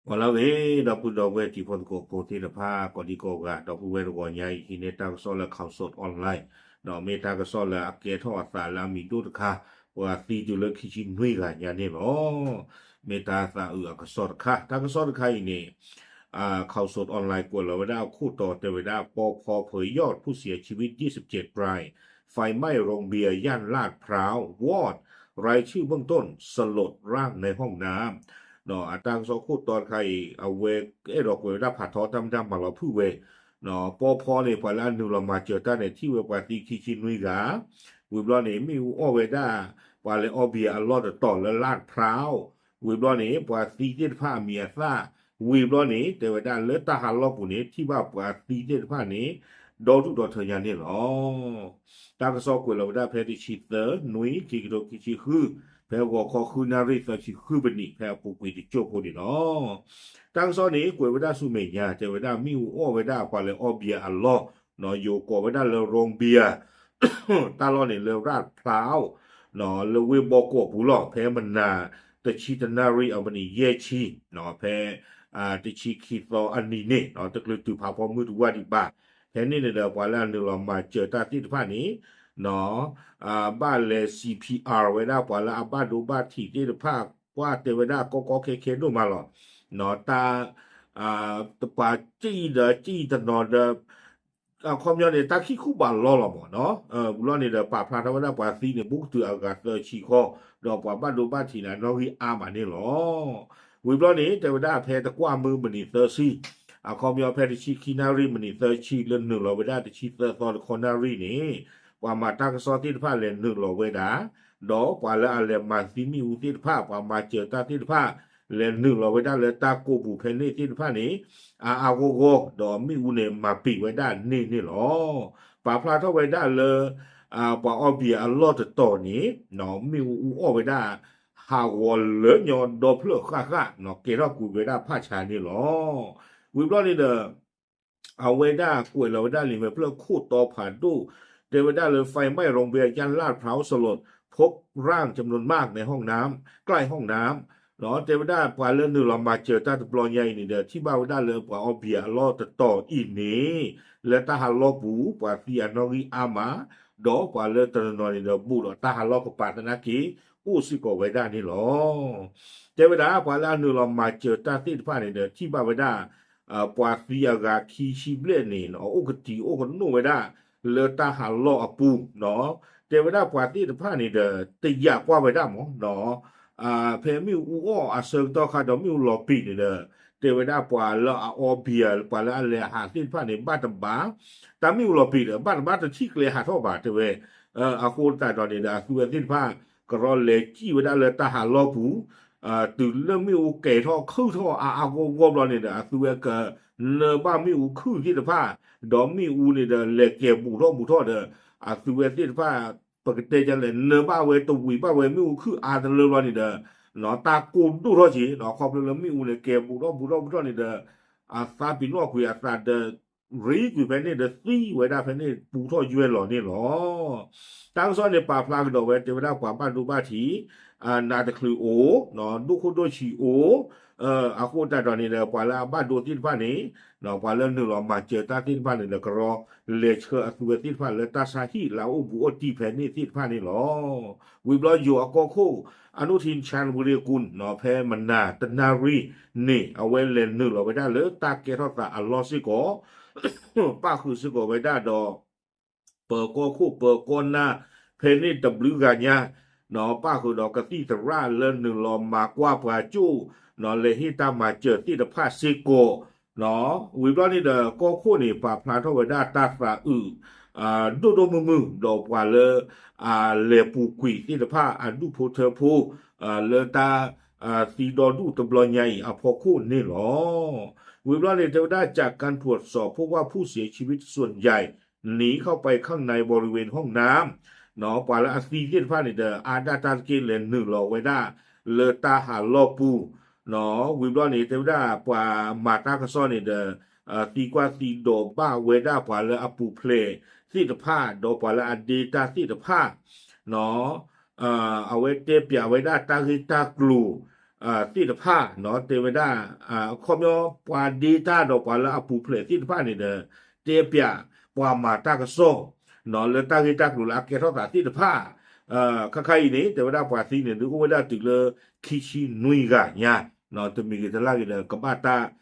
ဂီၤလၢအဂ့ၤ ဒီပုၢ်ဒီဝဲၢ်တံၤဖိသကိးဖိသ့ၣ်တဖၣ် ကိးဒံကိးဂၤ ဒီပုၢ်ဝဲၢ်တဂီၤညါအံၤ ဟံးန့ၢ်တၢ်ကစီၣ်လၢ Khaosod Online ဒီးမ့ၢ်တၢ်ကစီၣ်လၢအကဲထီၣ်အသးလၢအမံၤဒိၣ်တခါ ပှၤသံတုၤလၢခံဆံနွံဂၤညါန့ၣ်လီၤ. မ့ၢ်တၢ်သးအုးအကစီၣ်တခါ တၢ်ကစီၣ်တခါအံၤန့ၣ် Khaosod Online ကွဲးလီၤဝဲဒၣ်အခိၣ်တီတဲဝဲဒၣ် ปภ เผยยอดผู้เสียชีวิต ยี่สิบเจ็ดราย ไฟไหม้โรงเบียร์ย่านลาดพร้าว วอด รายชื่อเบื้องต้น สลดร่างในห้องน้ำ ဒီးအတၢ်ကစီၣ်ခိၣ်တီတခါအံၤ အဝဲအဲၣ်ဒိးကွဲးဝဲဒၣ်ဖးထီတၢ်မ့ၢ်တၢ်မၤလီၤဖုၣ်ဝဲ ပီဖီန့ၣ် ပှၤလၢအနုာ်လီၤမၤစၢၤတၢ်န့ၣ် ထံၣ်ဝဲပှၤသံခံဆံနွံဂၤ, ဝံၤဘျီန့ၣ် မ့ၣ်အူအီၣ်ဝဲဒၣ် ပှၤလဲၤအီဘံယၤအလီၢ်တတီၤလၢလၢ်ဖျါအိၣ်, ဝံၤဘျီန့ၣ် ပှၤသံသ့ၣ်တဖၣ်အမံၤအသၣ်, ဝံၤဘျီန့ၣ် တဲဝဲဒၣ်လၢတၢ်ဟးလီၢ်ပူၤန့ၣ် ထံၣ်ဘၣ်ပှၤသံသ့ၣ်တဖၣ်န့ၣ် ဒီဒူၣ်ဒီထၢညါန့ၣ်လီၤ. တၢ်ကစီၣ်ကွဲးလီၤဝဲဒၣ်ဖဲတဆံသၢ နွံ ခံကထိခံဆံဃု, ဖဲဂီၤခီဃုနၣ်ရံၣ်သၢဆံဃုပနံး ဖဲအပူၤကွံာ်တစိၢ်ဖိန့ၣ်လီၤ. တၢ်ကစီၣ်န့ၣ် ကွဲးဝဲဒၣ်ဆူမဲာ်ညါ တဲဝဲဒၣ်မ့ၣ်အူအီၣ်ဝဲဒၣ်ပှၤလဲၤအီဘံယၤအလီၢ်, ယိၤကိးဝဲဒၣ်လၢ โรงเบียร์ တၢ်လီၢ်န့ၣ်လၢလၢ်ဖျါအိၣ်, လၢဝ့ၢ်ဘီကီးပူၤလီၤ. ဖဲမနၤတဆံတနၣ်ရံၣ်အမံးနံးယဲၢ်ဆံ, ဖဲ တဆံခံသီအနံၤန့ၣ် တချုးတုၤဖးဖီမုၢ်တဝၢ်ဒံးဘၣ်, ဖဲန့ၣ်န့ၣ်ဒီး ပှၤလၢအနုာ်လီၤမၤစၢၤတၢ်သ့ၣ်တဖၣ်န့ၣ် ဘၣ်လဲၤ CPR ဝဲဒၣ်ပှၤလၢအဘၣ်ဒိဘၣ်ထံးသ့ၣ်တဖၣ်, ကွၢ်တဲဝဲဒၣ်ကီကီခဲခဲဒိၣ်မးလီၤ. တၢ် ပှၤစံၣ်ဒီးစံၣ်တနီၤဒီး အခီပညီန့ၣ် တၢ်ခံခူၣ်ဘၣ်လီလီၤမးနီၤ, ဝံၤဘျီန့ၣ်ဒီး ပာ်ဖျါထီၣ်ဝဲဒၣ်ပှၤသံန့ၣ် ဘူးကတုၤအဂၤသၢဆံဃီ, ဒီးပှၤဘၣ်ဒိဘၣ်ထံးန့ၣ် အနီၣ်ဂံၢ်အါမးန့ၣ်လီၤ. ဝံၤဘျီန့ၣ် တဲဝဲဒၣ်ဖဲတကွၢ်မုၢ်မံးနံးသၢဆံ, အခီပညီဖဲတဆံခံနၣ်ရံၣ်မံးနံးသၢဆံ လၢနုာ်လီၤဝဲဒၣ်တဆံသၢသီတခီနၣ်ရံၣ်န့ၣ်, ပှၤမၤတၢ်ကစီၣ်သ့ၣ်တဖၣ်လဲၤနုာ်လီၤဝဲဒၣ်, ဒီးပှၤလၢအလဲၤမၤသံမ့ၣ်အူသ့ၣ်တဖၣ် ပှၤမၤစၢၤတၢ်သ့ၣ်တဖၣ် လဲၤနုာ်လီၤဝဲဒၣ်လၢတၢ်ကိးပူၤဖဲန့ၣ်သ့ၣ်တဖၣ်န့ၣ် အါအါဂီၢ်ဂီၢ် ဒီးမ့ၣ်အူန့ၣ် မၤပံာ်ဝဲဒၣ်န့ၣ်န့ၣ်လီၤ. ပာ်ဖျါထီၣ်ဝဲဒၣ်လၢ ပှၤအီဘံယၤအလီၢ်တတီၤန့ၣ် မ့ၣ်အူအူအီၣ်ဝဲဒၣ် ဟးဂီၤလၢညီဒီဖျၢၣ်ဃၣ်ဃၣ် ကဲထီၣ်ကွံာ်ဝဲဒၣ်ဖးဆါန့ၣ်လီၤ. ဝံၤဘျီန့ၣ်ဒီး အဝဲဒၣ်ကွဲးလီၤဝဲဒၣ်လံာ်မဲာ်ဖျၢၣ်ခိၣ်တီဖးဒိၣ်, တဲဝဲဒၣ်လၢ ไฟไหม้โรงเบียร์ย่านลาดพร้าวสลด พบร่างจำนวนมากในห้องน้ำ ใกล้ห้องน้ำ တဲဝဲဒၣ်ပှၤလၢနုာ်လီၤမၤစၢၤတၢ်တဘျီညါအံၤန့ၣ်ဒီး ထံၣ်ဘၣ်ဝဲဒၣ်လၢပှၤအီဘံယၤအလီၢ်တတီၤအံၤန့ၣ် လၢတၢ်ဟးလီၢ်ပူၤ ပှၤသံအနီၣ်ဂံၢ်အါမး, ဒီးပှၤလၢတနီၤနီၤန့ၣ်ဒီး ဘူးဒီးတၢ်ဟးလီၢ်ကပၤသနာ်က့ အိၣ်စ့ၢ်ကီးဝဲဒၣ်န့ၣ်လီၤ. တဲဝဲဒၣ် ပှၤလၢအနုာ်လီၤမၤစၢၤတၢ်သ့ၣ်တဖၣ်န့ၣ်ဒီး ထံၣ်ဘၣ်ဝဲဒၣ် ပှၤသံအဂၤခံဆံဘျဲၣ်န့ၣ် အိၣ်ကတံာ်အိၣ်ကနိၣ်ဝဲဒၣ် လၢတၢ်ဟးလီၢ်အပူၤ, တဲဝဲဒၣ်ပှၤသ့ၣ်တဖၣ်န့ၣ်ဒီး တယာ်ကွၢ်ဝဲဒၣ်မး ဖဲမ့ၣ်အူအီၣ်အဆၢကတီၢ်ခါဒီးမ့ၣ်အူလီၤပံာ်န့ၣ်ဒီး တဲဝဲဒၣ်ပှၤလၢအအီဘံယၤ ပှၤလၢအလဲၤဟးသ့ၣ်တဖၣ်န့ၣ် ဘၣ်တဘၣ်, တၢ်မ့ၣ်အူလီၤပံာ်ဒီး ဘၣ်တဘၣ်တထံၣ်ကျဲဟးထီၣ်ဘၣ် တဲဝဲ, အဃိသတးဒီးန့ၣ်ဒီး အသုဝဲသ့ၣ်တဖၣ် ကရီလဲၤစံၣ်ဝဲဒၣ်လၢတၢ်ဟးလီၢ်ပူၤ, တုၤလၢမ့ၣ်အူကဲၤထီၣ်ခုၣ်ထီၣ်အါအါဂီၢ်ဂီၢ်ဘျီန့ၣ်ဒီး အသုဝဲကနၢဘၣ်မ့ၣ်အူခုၣ်သ့ၣ်တဖၣ်, ဒီးမ့ၣ်အူန့ၣ်ဒီး လဲၤကဲၤဘူးထီၣ်ဘူးထီၣ်ဒီး အသုဝဲသ့ၣ်တဖၣ် ပကတဲလဲၣ် နၢဘၣ်ဝဲတဝံၤဘၣ်ဝဲမ့ၣ်အူခုၣ်အါတလၢဘျီန့ၣ်ဒီး တၢ်ကိၢ်ဒိၣ်ထီၣ်က့ၤ ခီဖျိလၢမ့ၣ်အူန့ၣ် ကဲၤဘူးထီၣ်ဘူးထီၣ်ဘူးထီၣ်န့ၣ်ဒီး အသးပ့ၤနီၣ်ကွံာ်အသးဒီး ရံကွံာ်ဖဲန့ၣ်ဒီးသံဝဲဒၣ်ဖဲန့ၣ် ပူထီၣ်ယွဲၢ်လီၤန့ၣ်လီၤ. တၢ်ကစီၣ်န့ၣ် ပာ်ဖျါကဒီးဝဲ တဲဝဲဒၣ်ပှၤဘၣ်ဒိဘၣ်ထံး နးတချုးအိၣ်, ဒိၣ်ခိၣ်ဒိၣ်ဆံးအိၣ်, အဃိသတးဒီးန့ၣ်ဒီး ပှၤလၢအဘၣ်ဒိသ့ၣ်တဖၣ်န့ၣ် ပှၤလၢနုာ်လီၤမၤစၢၤတၢ်သ့ၣ်တဖၣ်န့ၣ်ဒီး ကရီလဲၤဆှၢအသုဝဲသ့ၣ်တဖၣ်လၢတၢ်ဆါဟံၣ်လၢအအိၣ်ဘူးအိၣ်တံၢ်ဖဲန့ၣ်သ့ၣ်တဖၣ်န့ၣ်လီၤ. ဝံၤဘျီယိၤအကီၢ်ခိၣ် အနူထံၣ် ချၣ်ဝံရ့ကူၣ် ဖဲမနၤတနၣ်ရံၣ်န့ၣ် အဝဲလဲၤနုာ်လီၤဝဲဒၣ်လၢတၢ်ကဲထီၣ်သးအလီၢ်စ့ၢ်ကီး ပၣ်ဃုာ်စ့ၢ်ကီးဝဲဒၣ်ဒီး ပၢၤကီၢ်ခိၣ်ပၢၤကီၢ်နၢ် ဖဲန့ၣ်တဘျုးဂၤညါ, ပၣ်ဃုာ်ဒီးကသံၣ်သရၣ်လၢနုာ်လီၤမၤကွၢ်ပှၤကၠိၣ်, လဲၤဟ့ၣ်တၢ်မၤစၢၤသ့ၣ်တဖၣ်စ့ၢ်ကီး, ဝံၤဘျီန့ၣ်ဒီး ကီၢ်ခိၣ်န့ၣ် ပာ်ဖျါထီၣ်ဝဲဒၣ်တၢ်သးအုး ဒိၣ်ဒိၣ်မုၢ်မုၢ် ဒီးပှၤလၢ အလဲၤပူၤကွံာ်သ့ၣ်တဖၣ် အဒူၣ်ဖိထၢဖိ လၢတၢ် သံဒီဒူၣ်တဘျီညါအံၤအဖီခိၣ်န့ၣ်လီၤ. ဝံၤဘျီန့ၣ် တဲဝဲဒၣ် จากการตรวจสอบ พบว่าผู้เสียชีวิตส่วนใหญ่หนีเข้าไปข้างในบริเ�เวณห้องน้ำ ပှၤလၢအသံသ့ၣ်တဖၣ်န့ၣ်ဒီး အါဒၣ်တၢ်တက့ၢ်လဲၤနုာ်လီၤဝဲဒၣ် လၢတၢ်ဟးလီၢ်ပူၤ ဝံၤဘျီန့ၣ် တဲဝဲဒၣ်ပှၤမၤတၢ်ကစီၣ်န့ၣ်ဒီး သံကွၢ်သံဒိးဘၣ်ဝဲဒၣ်ပှၤလၢအပူၤဖျဲးသ့ၣ်တဖၣ် ဒီးပှၤလၢအဒ့တၢ်သ့ၣ်တဖၣ် အဝဲတဲပျးဝဲဒၣ်တၢ်ဂ့ၢ်တၢ်ကျိၤ သ့ၣ်တဖၣ် တဲဝဲဒၣ် အခီပညီ ပှၤဒ့တၢ်ဒီးပှၤလၢအပူၤဖျဲးသ့ၣ်တဖၣ်န့ၣ်ဒီး တဲပၠးပှၤမၤတၢ်ကစီၣ် လၢတၢ်ဂ့ၢ်တၢ်ကျိၤလၢအကဲထီၣ်သးသ့ၣ်တဖၣ် ခါခါအံၤန့ၣ် တဲဝဲဒၣ်ပှၤသံန့ၣ် ဒုးအိၣ်ဝဲဒၣ်တုၤလၢ ခံဆံနွံဂၤညါ တမံၤဂ့ၤတလၢ်ဂ့ၤဒီး ကဘၣ်တၢ်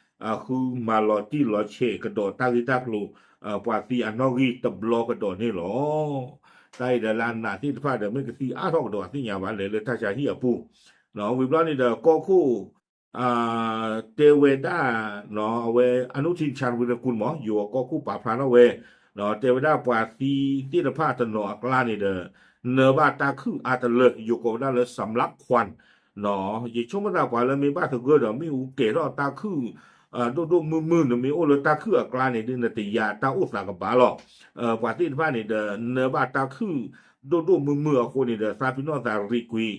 ဃုမၤလီၤတံၢ်လီၤဆဲးကဒီးတၢ်ဂ့ၢ်တၢ်ကျိၤ ပှၤသံအနီၣ်ဂံၢ်တဘျီကဒီးန့ၣ်လီၤ. တၢ်အံၤဒီးလၢအနာ်သ့ၣ်တဖၣ်ဒီး မ့ၢ်ကသံအါထီၣ်ကဒီးအသ့ၣ်ညါဘၣ်လဲၣ်လၢတၢ်ဆါဟံၣ်အပူၤ ဝံၤဘျီန့ၣ်ဒီးကီၢ်ခိၣ် တဲဝဲဒၣ် အဝဲ အနုထင်ချန်ဝံၤနကူၣ်မး ယိၤကီၢ်ခိၣ်ပာ်ဖျါထီၣ်ဝဲ တဲဝဲဒၣ်ပှၤသံသ့ၣ်တဖၣ်တနီၤအကျါန့ၣ်ဒီး နၢၤဘၣ်တၢ်ခုၣ်အါတလၢ ယိၤကိးဝဲဒၣ်လၢ စမ်လၢခွၣ် ယဆိကမိၣ်သးပှၤလၢမ့ၢ်ဘၣ်သဂၢၢ်ဒီး မ့ၣ်အူကဲၤထီၣ်တၢ်ခုၣ် ဒိၣ်ဒိၣ်မုၢ်မုၢ် နမ့ၢ်အိၣ်လၢတၢ်ခုၣ်အကျါန့ၣ်ဒုး နတယာ်တၢ်အိၣ်သးကဘၣ်လီၤ. ပှၤသ့ၣ်တဖၣ်န့ၣ်ဒီး နၢၤဘၣ်တၢ်ခုၣ် ဒိၣ်ဒိၣ်မုၢ်မုၢ်အဃိန့ၣ်ဒီး သးပ့ၤနီၣ်သးရံးကွံာ်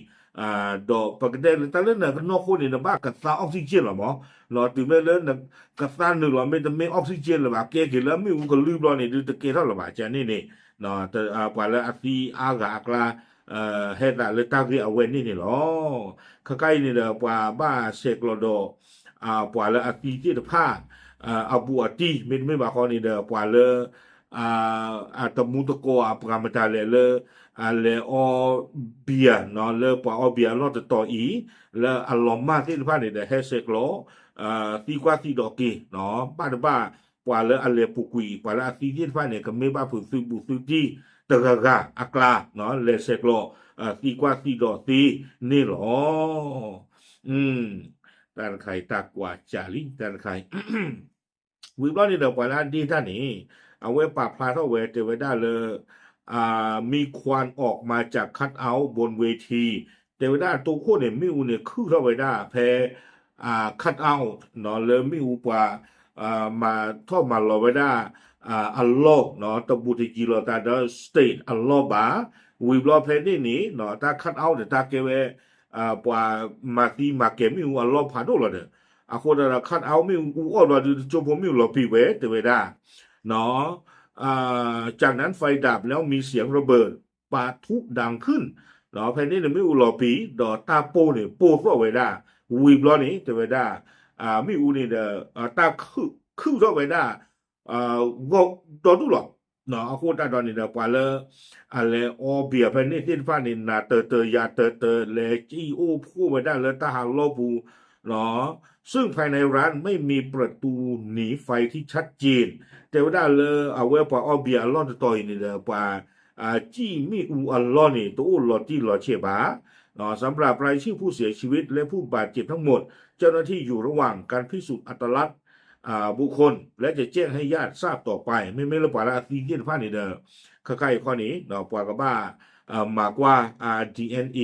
ဒီးပကတဲလၢတၢ်လၢနကနီၢ်ခိၣ်န့ၣ် နဘၣ်ကသါ oxygen လီၤမး တုၤမ့ၢ်လၢနကသါနုာ်လီၤ မ့တမ့ၢ် oxygen လၢၤဘၣ် ကဲက့ၤလၢမ့ၣ်အူကလုၢ်ဘျီန့ၣ်ဒုး တကဲထီၣ်လၢၤဘၣ် ကန့ၣ်န့ၣ် ပှၤလၢအသံအါဂၤအကျါ ဟဲသးလၢတၢ်ဂ့ၢ်အဝဲန့ၣ်န့ၣ်လီၤ. ခါခါအံၤန့ၣ်ဒီး ပှၤဘၣ်ဆဲးကျိးဒီး ပှၤလၢအသံသ့ၣ်တဖၣ် အဘူးအတံၢ် မ့တမ့ၢ်ဘၣ်ဃီန့ၣ်ဒီး ပှၤလၢ အတမူတကိးအပှၤမတၤလဲၣ်လၢ အလဲၤအီ beer လၢပှၤအီ beer အလီၢ်တတီၤအံၤ လၢအလီၤမၢ်သ့ၣ်တဖၣ်န့ၣ်ဒီး ဟဲဆဲးကျိး သံကွၢ်သံဒိးက့ၤ ဘၣ်တဘၣ် ပှၤလၢအလဲၤပူၤကွံာ် ပှၤလၢအသံသ့ၣ်တဖၣ်န့ၣ် ကမ့ၢ်ဘၣ်ဖုးသုးဘူးသုးတံၢ်တဂၤဂၤအကျါ လဲၤဆဲးကျိး သံကွၢ်သံဒိးသ့န့ၣ်လီၤ. တၢ်တခါအံၤ တၢ်ကွၢ်စၢ်လံ တၢ်တခါအံၤ ဝံၤဘျီန့ၣ်ဒီး ပှၤလၢအဒ့တၢ်န့ၣ် အဝဲပာ်ဖျါထီၣ်ဝဲ တဲဝဲဒၣ်လၢ มีควันออกมาจากคัทเอาท์บนเวที တဲဝဲဒၣ်တိခိၣ်န့ၣ် မ့ၣ်အူန့ၣ်ခုၣ်ထီၣ်ဝဲဒၣ်ဖဲ cut out လၢမ့ၣ်အူပှၤ မၤထီၣ်မၤလီၤဝဲဒၣ် အလီၢ် တဘူးတယံၤလိာ်သးဒီး stage အလီၢ်ဘၣ်. ဝံၤဘျီဖဲန့ၣ်န့ၣ် တၢ် cut out န့ၣ် တၢ်ကဲဝဲ ပှၤမၤသံမၤကဲၤမ့ၣ်အူအလီၢ်ဖးဒိၣ်လီၤဒီး အဃိသတးဒီး cut out မ့ၣ်အူအူအီၣ်ဘျီဒုး တကၠိဖိမ့ၣ်အူလီၤပံာ်ဝဲ တဲဝဲဒၣ် จากนั้นไฟดับแล้วมีเสียงระเบิดปะทุดังขึ้น ဖဲန့ၣ်န့ၣ် မ့ၣ်အူလီၤပံာ် ဒီးတၢ်ပိၢ်န့ၣ် ပိၢ်သီၣ်ဝဲဒၣ် ဝံၤဘျီန့ၣ် တဲဝဲဒၣ် မ့ၣ်အူန့ၣ်ဒီး တၢ်ခုၣ်ထီၣ်ဝဲဒၣ် ဂီၢ်ဒီဒူၣ်လီၤ. အဃိသတးဒီးန့ၣ်ဒီး ပှၤလၢအလဲၤအီ beer ဖဲန့ၣ်သ့ၣ်တဖၣ်န့ၣ် နးတၢၤတၢၤယၤတၢၤတၢၤ လဲၤစံၣ်အိၣ်ဖှိၣ်ဝဲဒၣ်လၢတၢ်ဟးလီၢ်ပူၤ ซึ่งภายในร้านไม่มีประตูหนีไฟที่ชัดเจน တဲဝဲဒၣ်လၢအဝဲပှၤအီ beer အလီၢ်တတီၤအံၤန့ၣ်ဒီး ပှၤ စံၣ်မ့ၣ်အူအလီၢ်န့ၣ် တအိၣ်လီၤတံၢ်လီၤဆဲးဘၣ် สำหรับรายชื่อผู้เสียชีวิตและผู้บาดเจ็บทั้งหมด เจ้าหน้าที่อยู่ระหว่างการพิสูจน์อัตลักษณ์บุคคล และจะแจ้งให้ญาติทราบต่อไป မ့မ့ၢ်လၢပှၤလၢအသံသ့ၣ်တဖၣ်န့ၣ်ဒီး ခဲခါအံၤခီန့ၣ် ပှၤကဘၣ်မၤကွၢ် DNA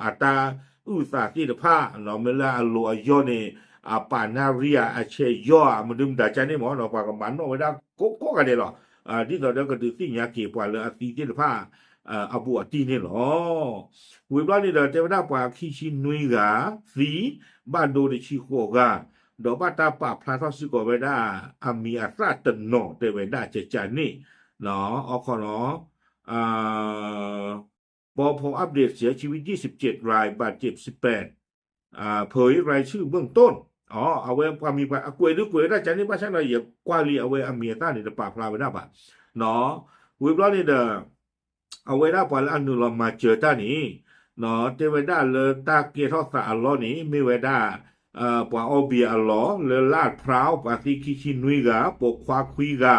အတၢ်အုၣ်သးသ့ၣ်တဖၣ် မ့ၢ်လၢအလိၤအယီၢ်န့ၣ် အပာ်နၣ်ရံၣ်ဧါ အဆဲးယီၢ်ဧါ မနုၤမတၤကန့ၣ်မ့ၢ် ပှၤကမၤနီၣ်ဝဲဒၣ်ကိးကိးဂၤဒဲးလီၤ. ဒ်သိးဒီးကဒုးသ့ၣ်ညါက့ၤပှၤလၢအသံသ့ၣ်တဖၣ် အဘူးအတံၢ်န့ၣ်လီၤ. ဝံၤဘျီန့ၣ်ဒီး တဲဝဲဒၣ်ပှၤခံဆံနွံဂၤသံ ဘၣ်ဒိတဆံဃိးဂၤ ဒီးဘၣ်တၢ်ပာ်ဖျါထီၣ်စ့ၢ်ကီးဝဲဒၣ် အမံၤအသၣ်တနီၤ တဲဝဲဒၣ်ကကန့ၣ် အခီနီၤ ปภ.อัปเดต เสียชีวิต ยี่สิบเจ็ดราย บาดเจ็บ สิบแปด เผยรายชื่อเบื้องต้น အဝဲပှၤမံၤပှၤ အကွဲးဒုးကွဲးဝဲဒၣ်ကန့ၣ် ဘၣ်ဆၣ်ဒီး ယကွၢ်လံအဝဲအမံၤအသၣ်န့ၣ် တပာ်ဖျါဝဲဒၣ်ဘၣ် ဝံၤဘျီန့ၣ်ဒီး အဝဲဒၣ်ပှၤလၢအနုာ်လီၤမၤစၢၤတၢ်န့ၣ် တဲဝဲဒၣ်လၢတၢ်ကဲထီၣ်သးအလီၢ်န့ၣ် မ့ၢ်ဝဲဒၣ် ပှၤအီဘံၣ်အလီၢ် လၢလၢ်ဖျါ ပှၤသံခံဆံနွံဂၤ ပိာ်ခွါခွံဂၤ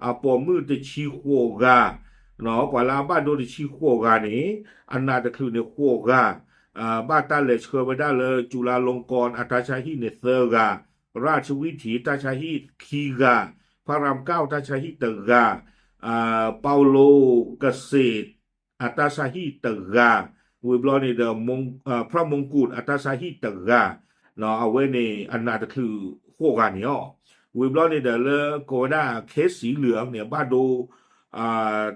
အပိာ်မုၣ်တဆံဃိးဂၤ ပှၤလၢအဘၣ်ဒိတဆံဃိးဂၤန့ၣ် အနးတချုးန့ၣ်ဃိးဂၤ ဘၣ်တၢ်လဲၤဆှၢဝဲဒၣ်လၢ จุฬาลงกรณ์ အတၢ်ဆါဟံၣ်န့ၣ်သၢဂၤ ราชวิถี တၢ်ဆါဟံၣ်ခံဂၤ พระรามเก้า တၢ်ဆါဟံၣ်တဂၤ เปาโลเกษตร အတၢ်ဆါဟံၣ်တဂၤ ဝံၤဘျီန့ၣ်ဒီး พระมงกุฎ အတၢ်ဆါဟံၣ်တဂၤ အဝဲန့ၣ်အနးတချုးဃိးဂၤန့ၣ်လီၤ. ဝံၤဘျီန့ၣ်ဒီးလၢကိးဝဲဒၣ် ခဲစံလၢာ်န့ၣ် ဘၣ်ဒိ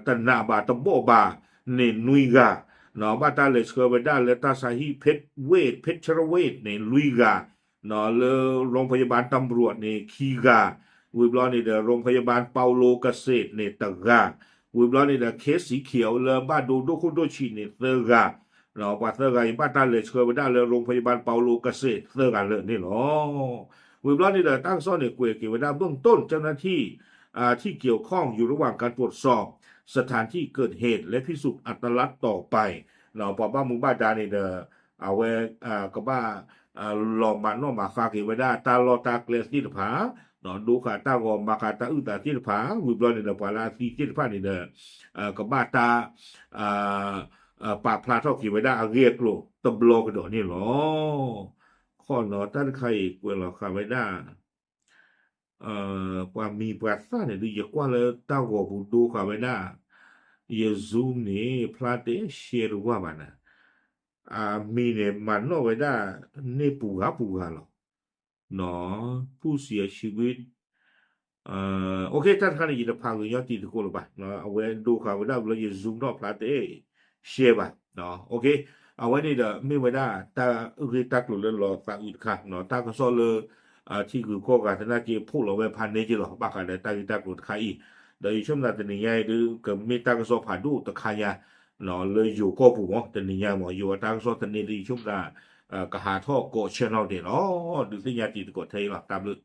တနးဘၣ်တဘီၣ်ဘၣ်န့ၣ်နွံဂၤ ဘၣ်တၢ်လဲၤဆှၢဝဲဒၣ်လၢတၢ်ဆါဟံၣ် เพชรเวช เพชรเวช န့ၣ်လွံၢ်ဂၤ လၢ โรงพยาบาลตำรวจ န့ၣ်ခံဂၤ ဝံၤဘျီန့ၣ်ဒီး โรงพยาบาลเปาโลเกษตร န့ၣ်တဂၤ ဝံၤဘျီန့ၣ်ဒီး ခဲစံခံလၢဘၣ်ဒိဒိၣ်ခိၣ်ဒိၣ်ဆံးန့ၣ်သၢဂၤ ပှၤသၢဂၤအံၤဘၣ်တၢ်လဲၤဆှၢဝဲဒၣ်လၢ โรงพยาบาลเปาโลเกษตร သၢဂၤလၢာ်န့ၣ်လီၤ. ဝံၤဘျီန့ၣ်ဒီး တၢ်ကစီၣ်န့ၣ် ကွဲးက့ၤဝဲဒၣ် เบื้องต้น เจ้าหน้าที่ ที่เกี่ยวข้องอยู่ระหว่างการตรวจสอบสถานที่เกิดเหตุและพิสูจน์อัตลักษณ์ต่อไป ပှၤဘၣ်မူဘၣ်ဒါန့ၣ်ဒီး အဝဲ ကဘၣ် လီၤမၤနီၣ်မၤဃါက့ၤဝဲဒၣ်တၢ်လီၢ်တၢ်ကျဲသ့ၣ်တဖၣ် ဒိဃာ်တၢ်ဂီၤမၤဃာ်တၢ်အုၣ်သးသ့ၣ်တဖၣ် ဝံၤဘျီန့ၣ်ဒီး ပှၤလၢအသံသ့ၣ်တဖၣ်န့ၣ်ဒီး ကဘၣ်တၢ် ပာ်ဖျါထီၣ်က့ၤဝဲဒၣ်အဂ့ၢ်အကျိၤတဘျီကဒီးန့ၣ်လီၤ. ခီနီၤ တၢ်တခါအံၤကွဲးလီၤဃာ်ဝဲဒၣ် ပှၤမံၤပှၤသၣ်န့ၣ်ဒုး ယကွၢ်လၢတၢ်ဂီၤပူၤဒိဃာ်ဝဲဒၣ် ယ Zoom န့ၣ် ဖျါတအဲၣ်ရှဲတဝၢ်ဘၣ်နၤ, အမံၤန့ၣ် မၤနီၣ်ဝဲဒၣ်န့ၢ်ပူၤဂၤပူၤဂၤလီၤ. ผู้เสียชีวิต တၢ်တခါန့ၣ် ယတဖးဂ့ၤညီတံၤသကိးလၢၤဘၣ်, အဝဲဒိဃာ်ဝဲဒၣ်ဘျီ ယ Zoom ထီၣ်ဖျါတအဲၣ်ရှဲဘၣ်. အဝဲန့ၣ်ဒီးမ့ၢ်ဝဲဒၣ်တၢ်ဂ့ၢ်တၢ်ကျိၤလၢလီၤသးအုးတခါ, တၢ်ကစီၣ်လၢ ထံဂုၤကီၢ်ဂၤသနာ်က့ ဖီၣ်လီၤဝဲဖးန့ၢ်က့လီၤ ဘၣ်ဃးဒီးတၢ်ဂ့ၢ်တၢ်ကျိၤတခါအံၤ, ဒီးယဆိကမိၣ်သးတနံၤညါအံၤဒုး ကမ့ၢ်တၢ်ကစီၣ်ဖးဒိၣ်တခါညါ လၢယိၤကီၢ်ပူၤမး တနံၤညါမး ယိၤအတၢ်ကစီၣ်သန့ဒုး ယဆိကမိၣ်သး ကဟးထီၣ်ကိး channel ဒဲးလီၤ. ဒုးသ့ၣ်ညါတံၤသကိးထဲအံၤလီၤ. တၢ်ဘျုး